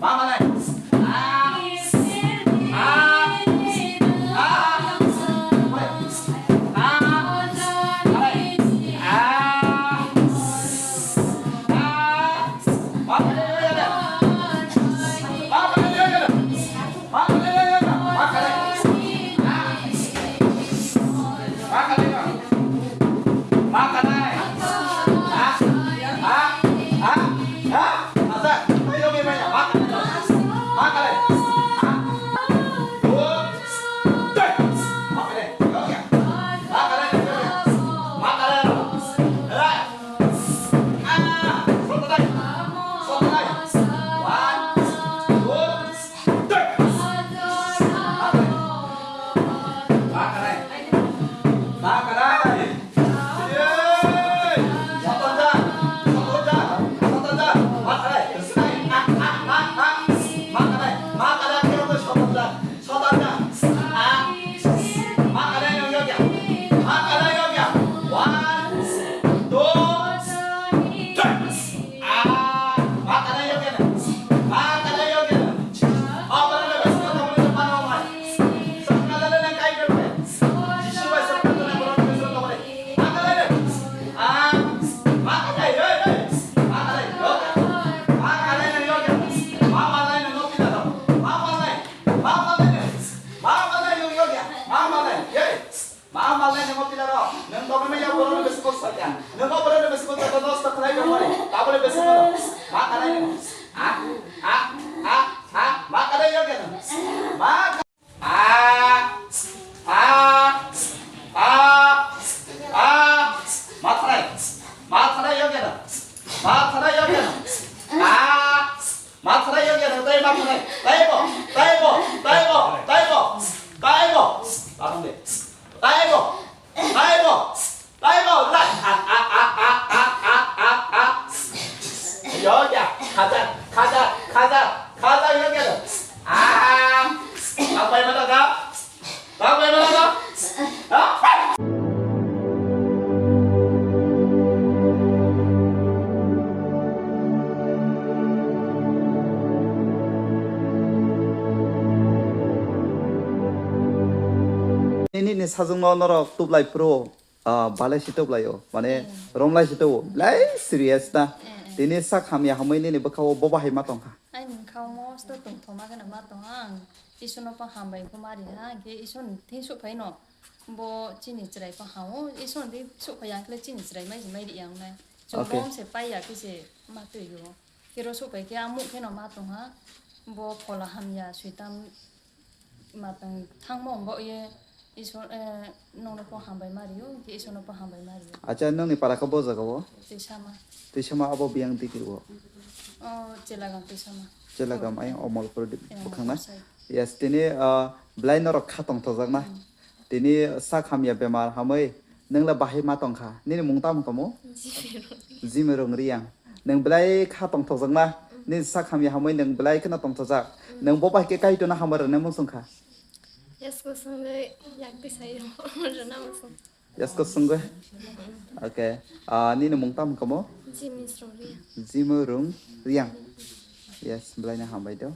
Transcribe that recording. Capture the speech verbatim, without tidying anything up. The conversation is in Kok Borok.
Mama lai. Ah. Ah. Ah. Ah. Ah. Mama lai. Mama lai. Ma malnai nungno pila rok. Nung tongwi manya borokni bwswk kok sakya. Nungbo borokni bwswk kok sakya nosto khlai tongmani. Tabole bwswk kok. Ma kanai nung. A, a, a, a, ma kanai yokya nung. Ma ka-, a, a, a, a, ma thanai. Ma thanai yokya nung. Ma thanai yokya nung. A, Ma thanai yokya nung, tei ma thanai. Taibo, taibo, taibo, taibo, taibo. Taibo, taibo, taibo, lai. A, a, a. Yokya, khaja, khaja, khaja, khaja yokya nung. Ah, apa yang mana kau? Nini ni sajwkno norok tublai phuru, ah, balai se tublaio, mane romlai se tubo, belai serious na. Tini sak hamya hamwi nini bwkhao bo bahai ma tongkha. Aini bwkhao mosto tongthoma kheno ma tongo ang. Isono pho hambai khe ma ri ha, hwnkhe Isoni thing suhphai no bo chini chwrai pho hao. Isoni thing suhphai ya hwnkhe chini chwrai mai se mai ri ya wngnai. Chwng Okay. Bom se pai ya khe se ma twi o. Khe ro suhphai khe a muk kheno ma tong ha. Bo phola hamya suitam ma tong thangma wng bo ye Isor, eh, nongno pho hambai ma rio, hwnkhe Isorno pho hambai ma rio. Acha, nongni para khe bo jaga o? Twisama. Twisama abo biyang digi o? O, Chelagam Twisama. Chelagam ayang Omolpur di-, eh, bwkhang na? Yes, tini, ah, belai norok kha tongthokjak na? Tini sak hamya bemar hamwi nwng le bahai ma tongkha. Nini mung tamo kamo? Jimirung. Jimirung Riyang. Nwng belai kha tongthokjak na? Nini sak hamya hamwi nwng belai kheno tongthokjak. Nwng bo bai khe Kaitorno hambai rwna muchungkha? Yasko songwi yak tisai rwna muchung. Yasko songwi? Okay. Ah, nini mung tamo kamo? Jimirung Riyang. Jimirung Riyang. Yes, belai no hambai do.